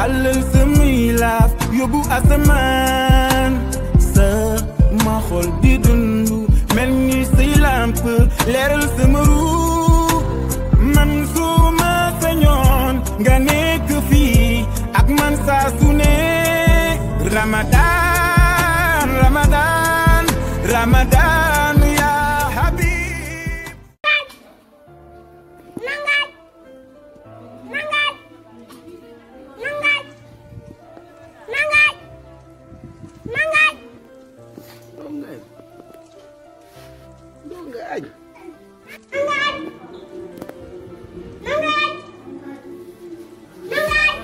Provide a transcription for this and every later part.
tàllal samay laaf yóbbu asamaan sama xol di dundu mel ni say lamp leeral sama ruu man suma sañoon nga nekk fii ak man saa su ne Ramadan Ramadan Ramadan ya habib Nangat Nangat Nangat Nangat Nangat Nangat Nangat Nangat Nangat Nangat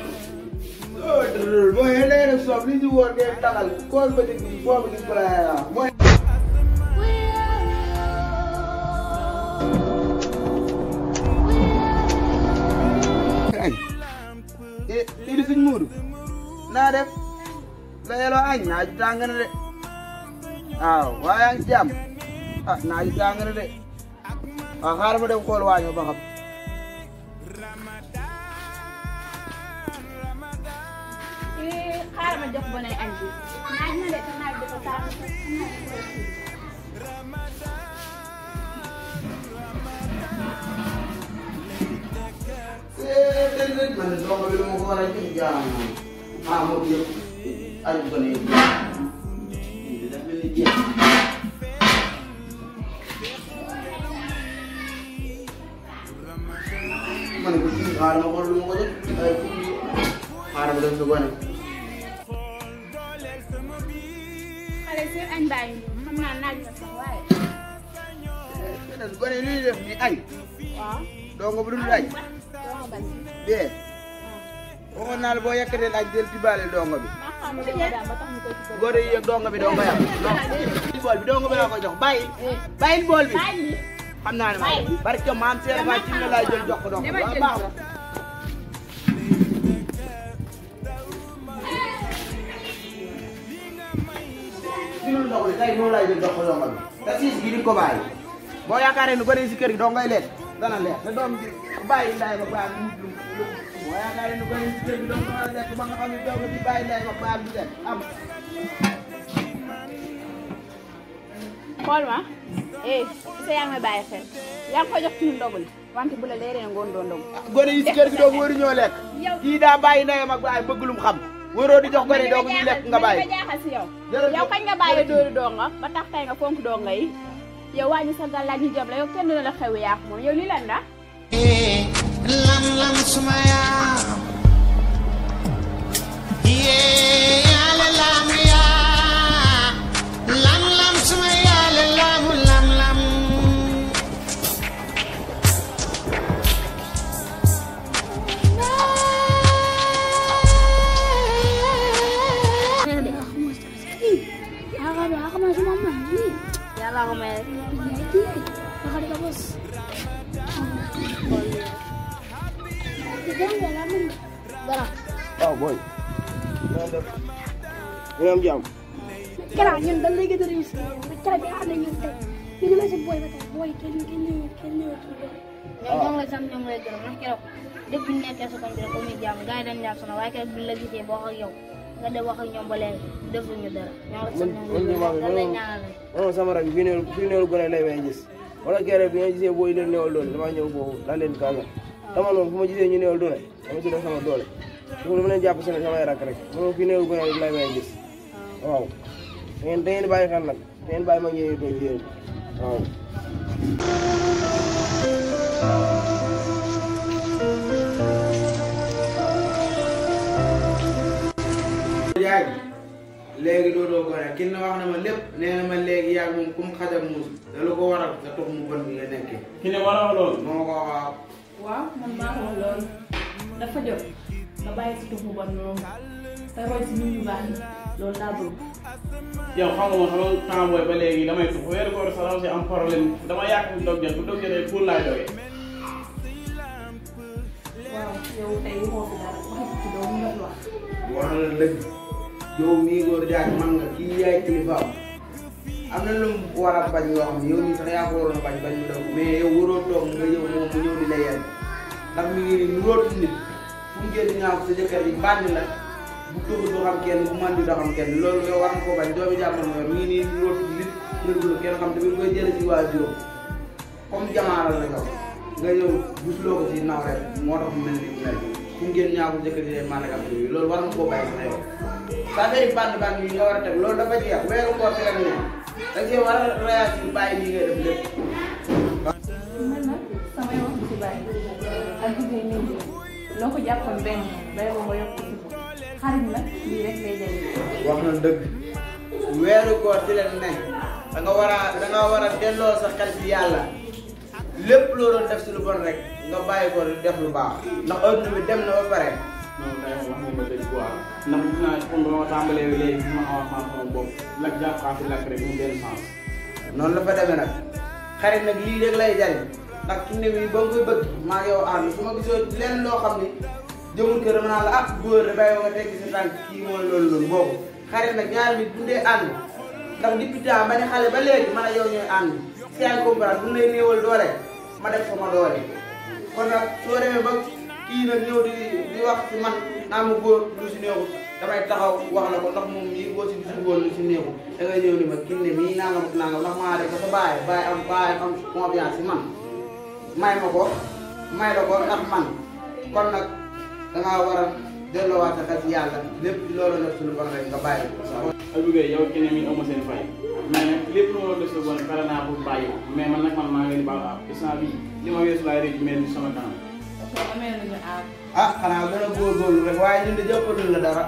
boy hele sob li ñu wor ngeen taxal kool ba dig boobu di playa boy añ lii di suñ muudu naa def la yeloo añ naaj tàng na de waaw waaye yaa ngi jàmm ah naaj tàng na de waaw xaaral ma dem xool waañoo ba xam xaaral ma jox bonay añ bi naaj na de te naaj dafa tàng man dong bi lu ma ko war a jox jaam ah moo yëpp añ ko ne daf mel ni jeex ma ne ko fii xaaral ma xool lu ma ko jox ay xaaral ma dem si gone xale seen añ baa ngi nii xam naa naaj na sax waaye gone li ñuy def ni añ waaw dong bu dul añ doo bañ dee waxoon naa la boo yekkateen añ del tibaale dongo bi maa xam ne dama daal ba tax ñu koy ci góor yi yëg dongo bi doo ko yàq bool bi dongo bi laa koy jox bàyyi bàyyil bool bi xam naa ne ma barke maam Seydou Ba ci ne laay jël jox ko dongo bi waaw baax na loolu ndox li tey moom laay jël jox ko dongo bi te siis gi di ko bàyyi boo yaakaaree nu bëri si kër gi doo ngay lekk dana leer te doom bi bàyyi ndaay ba baax boo yaakaaree nu bëri si kër gi doo nga lekk ba nga xam ne doom bi bàyyi ndaay ba baax bi dem am xool ma sa yaa ngi may bàyyi xel yaa ngi koy jox suñu ndogu li wante bu la leeree ngoon doon ndogu gone yi si kër gi doo waru ñoo lekk kii daa bàyyi ndeyam ak bàyyi bëgg lu mu xam waroo di jox gone doo ñu lekk nga bàyyi jaaxal si yow yow kañ nga bàyyi dóori donga ba tax tey nga fonk donga yi yow wàññi sa gàllaaj ñu jom la yow kenn dina la xew yaax moom yow lii lan la lam lam suma yaa yaale lam yaa lam lam suma yaale lamu lam lam yàlla ko may waaw booy ñu am jàmm Kera ñun dañ lay gën a réussir kera bi ànd ñun tey ñu demee si booy ba tey booy kenn ñëw ñoom la sant ñoom lay gërëm ndax keroog depuis ñu nekkee sa koñ bi rek comme ni jàmm gars yi dañ ñaan sonal waaye keroog bi la gisee boo wax ak yow nga dem wax ak ñoom ba léegi defuñu dara ñoom la sant ñoom lay ñaanal man sama rak fii néew gone lay may gis wala kere bi nga gisee booy leen néewal doole dama ñëw foofu daa leen kaaga dama noonu fu ma gisee ñu néewal doole dama si def sama doole su dama leen jàpp samay rak rek man fii néew gone lay may gis waaw da ngeen bàyyi xel nag da ngeen bàyyi ma ñëwee doon yéen waaw yaay léegi doodoo ko rek kin na wax na ma lépp nee na ma léegi yaay moom kum xajam muus da lu ko waral nga tox mu bon bi nga nekkee ki ne war a wax loolu moo ko waaw waaw man maa ko wax loolu dafa jot nga bàyyi si tux mu bon noonu te roy si nit ñu baax ñi loolu laa bëgg. yow xam nga ma sama temps booy ba léegi damay tux weeru koor sa raw si am problème dama yàq bu dog jot bu dog jotee pour laay dogee. waaw yow tey waxoo fi dara waxi ci doo mun a wax. wax na la dëgg yow mii góor jaaj man nga kii yaay kilifaam am na lu mu war a bañ loo xam ne yow nii sax yaa ko waroon a bañ mu daw mais yow waroo toog nga ñëw moom mu ñëw di la yenn ndax mi ngi nii mu rootu nit fu mu génn ñaaw sa jëkkër yi bandi la bu tuxu du xam kenn bu mandi du xam kenn loolu yow war nga ko bañ doomi jàppal ma yor mi ngi nii root lit nërgulu kenn xam te bi koy jële ci waa juróom comme jamaaral la yow nga ñëw gisuloo ko ci naw rek moo tax mu mel ni mel fu mu génn ñaaw jëkkër yi maa nekk am bi loolu war nga koo bàyyi sax yow saa fay bandi yi nga war a teg loolu dafa jeex weeru koor fi la ne da cee war a réagir bàyyi lii ngay def lépp man nag samay wax ci bàyyi ak jigéen ñi loo ko jàppoon benn bay ba nga yokk ci xarit nag lii rek lay jëriñ. wax na dëgg weeru koor ci leen ne da nga war a delloo sa xel ci yàlla lépp loo doon def si lu bon rek nga bàyyi ko def lu baax ndax adduna bi dem na ba pare. non kay wax nga ma dëgg quoi ndax gis naa comme ba ma tàmbalee léegi ma xaw a xam sama bopp lak jàpp xaasi lakk rek mu benn sens. noonu la fa demee nag xarit nag lii rek lay jariñ ndax ki ne bi ba nga koy bëgg maa ngi yow ànd su ma gisoo lenn loo xam ni jëmul kër naa la ah góor da bàyyi nga tekki sa tànk kii mooy loolu noonu boobu xarit nag ñaari nit bu dee ànd ndax depuis temps ba ne xale ba léegi man a yow ñooy ànd si ay comprendre bu lay néewal doole ma def sama doole kon nag soo demee ba kii nag ñëw di wax ci man naa ma góor lu si néewu damay taxaw wax la ko ndax moom mii boo si gisul woon lu si néewu da ngay ñëw ni ma kii ne mii nangam ndax maa def ba sa bàyyi am confiance si man may ma ko may la ko ndax man kon nag dangaa war a delloowaat sa xel ci yàlla lépp loolu nag suñu bon rek nga bàyyi ko. Abdou Gueye yow keneen mi amoo seen fay mais nag lépp lu ma def si bon pare naa pour bàyyi ko mais man nag maa ngi leen di baal ah instant bii li ma weesu laay rëcc mel ni sama kanam. parce que amee nañu aar. ah xanaa gën a góorgóorlu rek waaye ñun de jàppaluñ la dara.